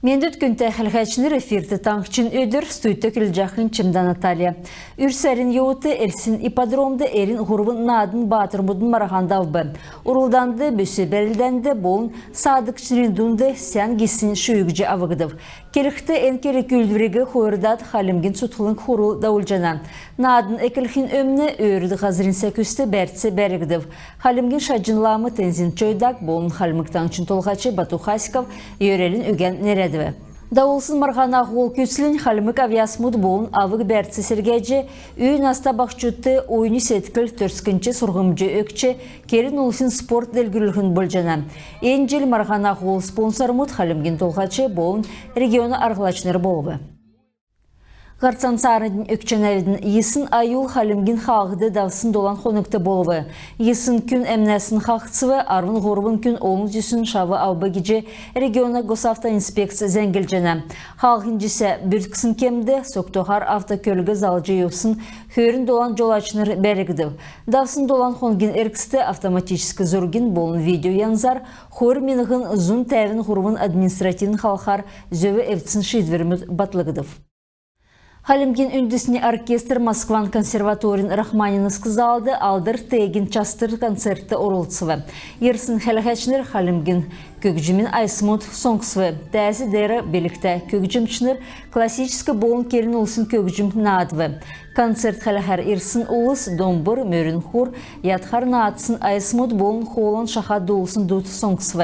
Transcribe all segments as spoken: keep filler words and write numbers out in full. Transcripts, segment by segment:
Мендвт, күндтә хәләһәчнр! Эфирт «Таңһчин өдр», студьд көдлҗәхнь Чимдә Наталья. Үрсәрин йовудт Элстин ипподромд эрин һурвн наадн баатрмудын марһан давв. Урлданд, бүс бәрлдәнд болн саадгчнрин дунд сән гисн шүүҗ авгдв. Келхд, эн керг-үүлдвриг хойрдад Хальмгин цутхлң хурл давулҗана. Наадн эклхин өмн өөрд һазрин секүст бәрц бәргдв. Хальмгин Шаҗн лам Тензин Чойдак болн Хальмг Таңһчин Толһач Бату Хасиков йөрәлин үгән нерәдв. Давулсн марһана һол күцлнь хальмг авъясмуд болн авг-бәрц сергәҗ, үй наста баһчудт уйнь седкл, төрскнч сурһмҗ өгч, келн улсин спорт делгрүлһн болҗана. Эн җил марһана һол спонсормуд Хальмгин Толһач болн региона арһлачнр болв. Һарцан сарин өгчәнәвидн. Йисн аюл Хальмгин хаалһд давсн долан хонгт болв. Йисн күн әмнәсн хаһцв, арвн һурвн күн олн зүсн шав авв гиҗ региона Госавтоинспекц зәңглҗәнә. Хаалһин җисә бүртксн кемд согтуһар автокөлг залҗ йовсн хөрн долан җолачнр бәргдв. Давсн долан хонгин эргцд автоматическ зургин болн видео янзар хойр миңһн зун тәвн һурвн административн халхар зөв эвдсн шиидврмүд батлгдв. Хальмгин үндсни оркестр Москван консерваторин Рахманиновск залд Алдр теегин частр концертд орлцв. Ирсн хәләһәчнр хальмгин көгҗмин айсмуд соңсв. Тәәз деер билгтә көгҗмчнр классическ болн келн улсин көгҗм наадв. Концерт хәләһәр ирсн улс домбр, мөрн хур, ядхар наадсн айсмуд болн хоолан шаха дуулсн дуд соңсв.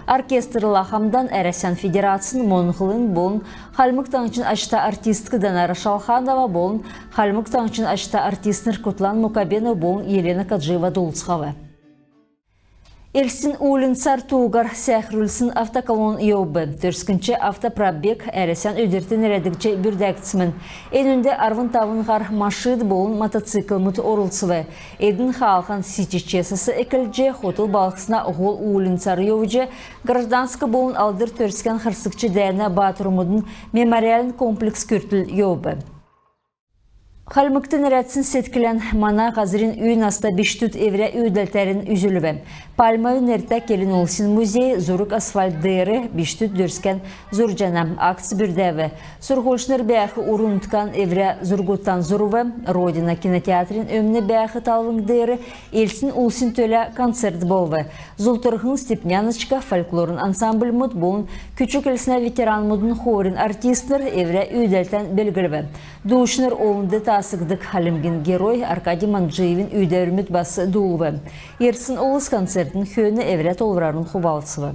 Оркестрла хамдан Әрәсән Федерацин, Моңһлын болн Хальмг Таңһчин ачта артистк Данара Шалханова болн Хальмг Таңһчин ачта артистнр Кутлан Мукабенов болн Елена Каджиева дуулцхав. Элстин уульнцар туугар сәәхрүлсн автоколонн йовв. Төрскнч автопробег Әрәсән өдрт нерәдгдҗ бүрдәгдсмн. Энүнд арвн тавн һар машид болн мотоциклмуд орлцв. Эдн хаалһан Сити-Чесас эклҗ, хотл балһсна һол уульнцар йовҗ, Гражданск болн Алдр Төрскән харсгч дәәнә баатрмудын мемориальн комплекс күртл йовв. Хальмгт нерәдсн седклән мана һазрин үй наста бичкдүд эврә үүдәлтәрн үзүлв. Пальмовин нертә келн улсин музей зург асфальт деер бичкдүд Төрскән зурҗана акц бүрдәв. Сурһульчнр бәәх урн-утхан эврә зургудтан зурв. «Родина» кинотеатрин өмн бәәх талвң деер Элстин улсин төлә концерт болв. Зултрһн, «Степняночка» фольклорн ансамбльмуд болн Күчү-Көлснә ветеранмудын хорин артистнр эврә үүдәлтән белглв. Дуучнр олнд таасгддг Хальмгин Герой Аркадий Манджиевин үүдәврмүд бас дуулв. Ирсн улс концертин хөөн эврә тоолврарн хувалцв.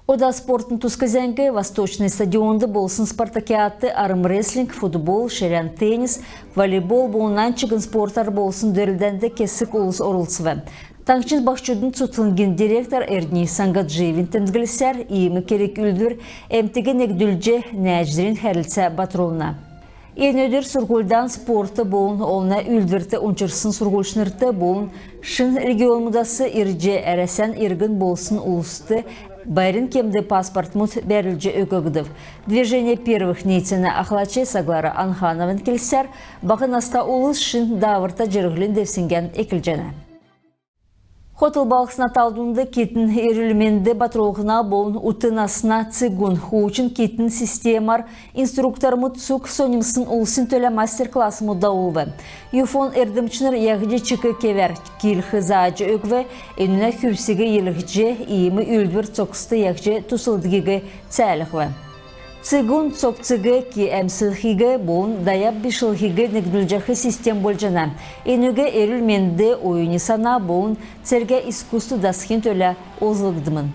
Ода спортын туск зәңг. Восточный стадионд болсн спартакиадт армрестлинг, футбол, ширән теннис, волейбол болн нань чигн спортар болсн дөрлдәнд кесг улс орлцв. Таңһчин баһчудын цутхлңгин директор Эрдни Сангаджиевин темдглсәр, иим керг-үүлдвр әмтиг негдүлҗ, нәәҗнрин хәрлцә батрулна. Эн өдр сурһульдан, спортд болн олна үүлдврт унчрсн сурһульчнрт болн шин регионмудас ирҗ Әрәсән иргн болсн улст байрин кемд паспортмуд бәрүлҗ өггдв. «Движение первых» ниицәнә ахлач Саглара Анханован келсәр, баһ наста улс шин дааврта җирһлин девсңгән эклҗәнә. Хотл балһсна талвңд китдин эрүл-менд батрулһна болн ут насна цигүн хуучн китдин системәр инструктормуд цуг соньмсн улсин төлә мастер-классмуд давулв. ЮФО-н эрдмчнр яһҗ чик кевәр киилх зааҗ өгв. Энүнә хүвсиг йилһҗ, иим үүлдвр цогцд яһҗ туслдгиг цәәлһв. Цигүн цогциг ки әмслхиг болн даян бишлхиг негдүлҗәх систем болҗана. Энүг эрүл-менд, оюни сана болн цергә искусств дасхин төлә олзлгдмн.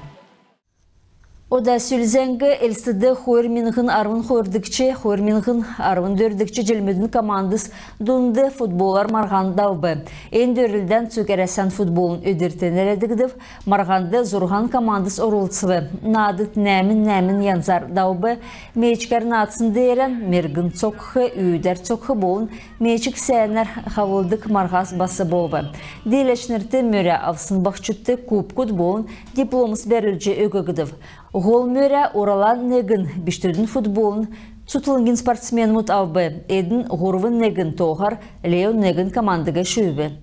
Ода сүл зәңг. Элстд хойр миңһн арвн хойрдгч — хойр миңһн арвн дөрвдгч җилмүдин командс дунд футболар марһан давв. Эн дөрлдән цуг Әрәсән футболын өдрт нерәдгдв. Марһанд зурһан командс орлцв. Наадд нәәмн-нәәмн янзар давв. Мечкәр наадсн деерән мергн цокх, үүдәр цокх болн мечг сәәнәр хавлдг марһас бас болв. Дииләчнрт мөрә авсн баһчудт кубкуд болн дипломс бәрүлҗ өггдв. Һол мөрә «Уралан негн» бичкдүдин футболын цутхлңгин спортсменмүд авв. Эдн һурвн негн тооһар «Леон негн» командыг шүүв.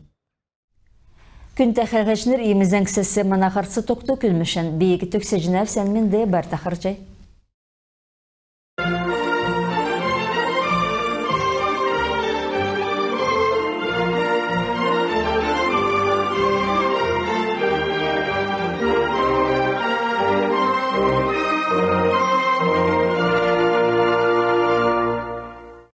Күндтә хәләһәчнр, иим зәңгсәс мана һарц тогтв. Көдлмшән би төгсәҗәнәв. Сән менд, байрта харһий.